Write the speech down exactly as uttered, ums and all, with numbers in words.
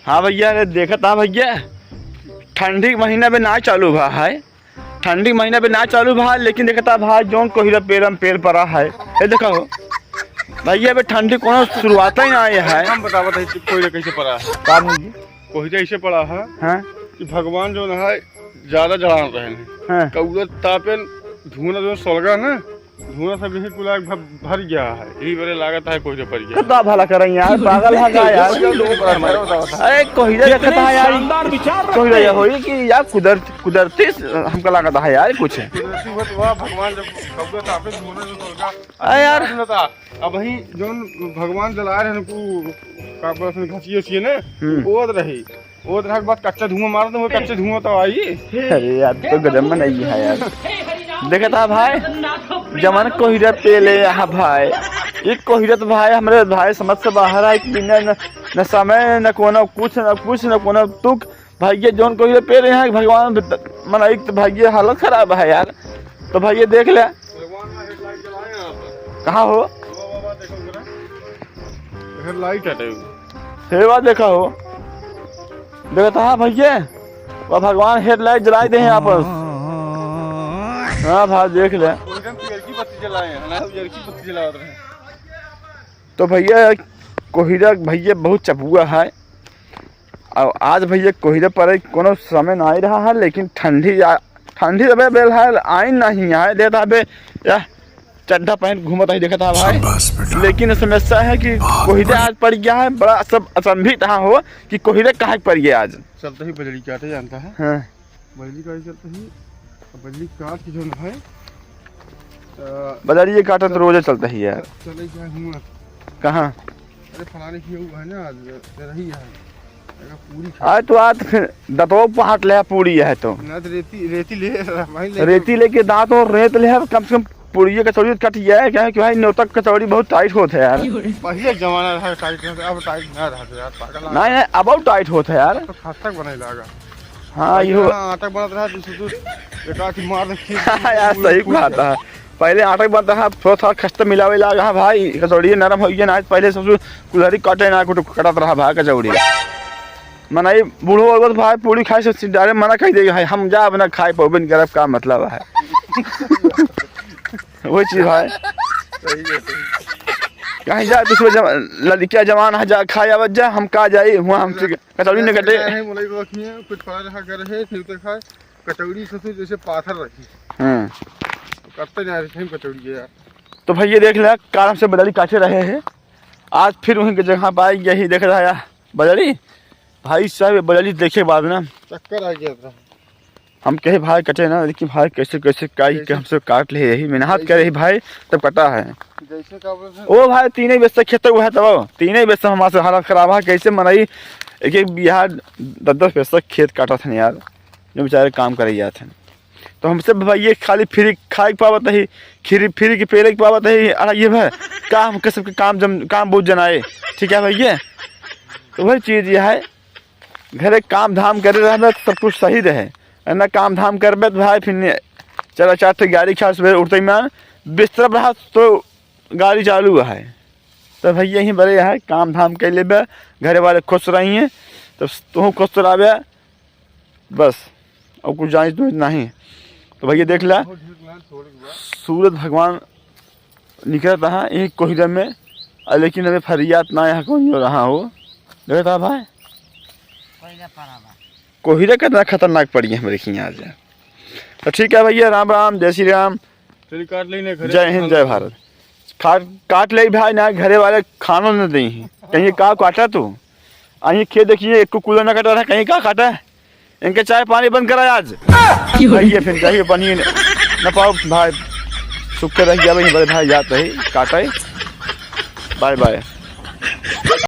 हाँ भइया, अरे देखत हा भइया, ठंडी के महीना में ना चालू भा है, ठंडी के महीना में ना चालू भा, लेकिन देखत हा भाई, जौन कोहिरा पेड़ में पेड़ पड़ा है, ये देखा हो भइया, अबे ठंडी कोनो शुरुआत ही ना आए है। हम बतावत है कि कोहिरा कैसे पड़ा है। का भइया? कोहिरा ऐसे पड़ा है हाँ? कि भगवान जौन है ज्यादा जलान रहे हैं। हाँ। कौड़ा तापे धुआं जो सोलगा ना, धुआं से भी कुल आग भ-, भर गया है। यही बरे लागत है कोहिरा पड़ गया। तो भला करें यार, पागल है का यार? कोहिरा लोग पड़ा है, बताओ, बताओ। अरे कोहिरा देखत है यार, शानदार विचार रखते कोहिरा हैं। यह होई कि यार कुदरत-, कुदरती हमका लागत है यार कुछ। कुदरती हुआ तो हुआ, भगवान जब कौड़ा तापे धुआं जो सोलगा। अरे यार। सुनो ता, अब वही जौन भगवान जला रहे हैं उनको, का बोलत हैं, घसिए उसिए ने, हम्म। ओद रही। ओद रहे के बाद कच्चा धुआं मारत हैं, वो कच्चा धुआं तो आई। अरे यार, तो गजब में नहीं है यार। देखत हा भाई, जवन कोहिरा पेले यहाँ भाई, ये कोहिरा तो भाई हमरे भाई समझ से बाहर है कि बिना न, न समय, न कोनो कुछ, न कुछ, न कोनो तुक, भइया, जौन कोहिरा पेड़ यहाँ भगवान बत-, मनाई तो भइया, हालत खराब है यार। तो भइया, देख ले। भगवान का हेडलाइट जलाए हैं आप। कहाँ हो? वो, वो, वो देखो उधर। हेडलाइट हटे। हे बा, देखा हो। देखा था, हाँ भइया, वो भगवान हेडलाइट जलाई दे हैं आपस। हाँ भाई, देख ले। एकदम पियर की बत्ती जलाए हैं, ना, पियर की बत्ती जला रहे हैं। तो भइया, कोहिरा भइया बहुत चपुआ है। अब आज भइया कोहिरे परे कोनो समय ना आई रहा है, लेकिन ठंडी आ-, ठंडी अबे बेल है, आई नहीं है, देता अबे या चड्ढा पहन घूमत ही देखत है भाई। शाबाश बेटा। लेकिन समस्या है कि बहुत कोहिरे बढ़िया। आज पड़ गया है, बड़ा सब अचंभित हाँ हो कि कोहिरे काहे पड़ गया आज। चलते ही बजरी काटे जानता है। हाँ। बजरी काटे चलते ही, बजरी काट के जौन है, अ, बजरी ये काटत चल-, रोजे चलता ही है। चले क्या हुआ? कहाँ? अरे फलाने की वो है ना, रही है। अगर पूरी खा आज तो, आज फिर दतवा पहाट ले पूरी है तो। ना तो रेती, रेती ले रहा भाई, लेके रेती लेके दांत और रेत ले, कम से कम पूरी कचौड़ी कट जाए, क्या है कि भाई न्योता कचौड़ी बहुत टाइट होत है यार। पहले जमाना रहा टाइट रहता, अब टाइट ना रहता यार, पागल। नहीं, नहीं, अब टाइट होत है यार। तो खस्ता बनाई लागा। हाँ, पहले यो। ना आटा बनत रहा, दूसरे दूध, एक आठी मार रखी। यार, सही बात है। पहले आटा बनत रहा, थोड़ा, थोड़ा खस्ता मिलावे लागा, हाँ भाई, कचौड़ी नरम हो गया ना, पहले ससुर कुल्हड़ी काटे ना, कुछ कटत रहा भाई कचौड़ी। मनाई बूढ़ो औरत भाई पूरी खाए से डायरेक्ट मना कर देगा, भाई, हम जा अपना खाए पौबे नहीं करब, का मतलब है? वही चीज भाई। सही है, सही। कहीं जा, दूसरे जम-, लड़किया जवान है, जा खाए आवत जा, हम का जाई, हुआ हमसे कचौड़ी न कटे। है, मुलई को रखी है, कुछ पड़ा रहा कर है, फिर तो खाए। कचौड़ी ससुर जैसे पाथर रखी। हाँ। करते ना रखे हम कचौड़ी के यार। तो भाई ये देख ले, काल हमसे बजरी काटे रहे हैं, आज फिर वहीं के जगह पाए यही देख रहा है बजरी। भाई साहब, ये बजरी देखे बाद ना चक्कर आ गया था। हम कहे भाई कटे ना, लेकिन भाई कैसे कैसे काई के कैसे? हमसे काट ले, यही मेहनत करे ही भाई, तब कटा है। जैसे का बोलते हैं? ओ भाई, तीन ही बेस्ता खेत हुआ है, तब तीन ही बेस्ता हमारे हालत खराब है, कैसे मनाई एक एक बिहार दस दस बेस्ता खेत काटा था यार, जो बेचारे काम करे जाते हैं। तो हमसे भाई ये खाली फ्री खाए के पावत है, खीरी फ्री के पेले के पावत है, अरे ये भाई का हम कसम के काम जम, काम बहुत जनाए, ठीक है भाई ये। तो वही चीज ये है, घरे काम धाम करे रहबे तो सब कुछ सही रहे, है ना? काम धाम करबे तो भाई फिर ने-, चला चार ठे गाड़ी खा सुबह उठते ही मान बिस्तर पर हाथ तो गाड़ी चालू है। तो भैया यहीं बड़े है, काम धाम कर लेबे, घरे वाले खुश रही हैं, तो तू खुश रहबे, बस, और कुछ जाने तू नहीं। तो भैया देख ला, सूरज भगवान निकलता है एक कोहिरा में, आ, लेकिन अबे फरियाद ना यहाँ कौन हो रहा हो। देखता भाई, कोहिरा कितना खतरनाक पड़ी है हमारे यहाँ आज। तो ठीक है भैया, राम राम, जय श्री राम, चलिए काट लेने घरे। जय हिंद, जय भारत। काट, काट ले भाई, ना घरे वाले खाना न दे ही। कहीं का काटा तू? आ ये खेत देखिए, एक को कूलर ना काटा रहा, कहीं का काटा है? इनके चाय पानी बंद करा आज। क्यों? भैया फिर चाहिए पानी न पाओ भाई, सुख के रह गया भाई, बड़े भाई जात रही, काटा है। Bye bye.